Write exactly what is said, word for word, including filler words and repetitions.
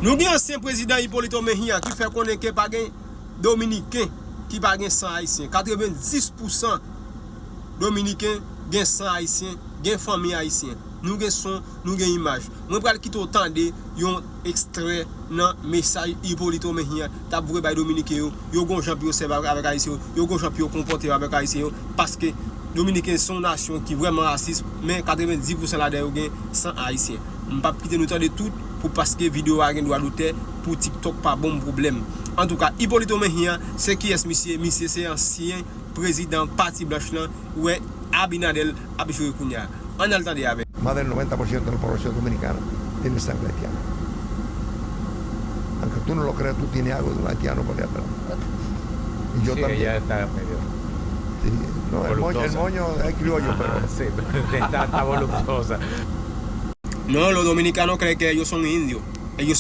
Nou gen ansyen prezidan Hipólito Mejía ki fè konnen ke pa gen Dominiken ki pa gen san Ayisyen. Katrevenndis pousan Dominiken gen san Ayisyen, gen fanmi Ayisyen. Nou gen son, nou gen imaj. Mwen pral kite w tande yon ekstrè nan mesaj Hipólito Mejía t ap voye bay Dominiken yo. Yo gon jan pou yo sèvi avèk, avèk Ayisyen yo, yo gon jan pou yo konpòte yo avèk Ayisyen yo, paske Dominiken se yon nasyon ki vrèman rasis, men katrevenndis pousan ladan yo gen san Ayisyen. M p ap kite nou tande tout pou, paske videyo a gen dwa dotè pou TikTok pa ban m pwoblèm. Antouka, Hipólito Mejía, se kiyès misye? Misye se ansyen prezidan Pati Blanch lan, ou wè Abinader ap jere kounye a. Ann al tande avè. Más del noventa por ciento de la población dominicana tiene sangre haitiana. Aunque tú no lo creas, tú tienes algo de un haitiano por ahí atrás. Y yo Sí, también. Ella está medio Sí, no, el moño, el voluptuosa. Moño es criollo, pero Ah, sí, está, está voluptuosa. No, los dominicanos creen que ellos son indios. Ellos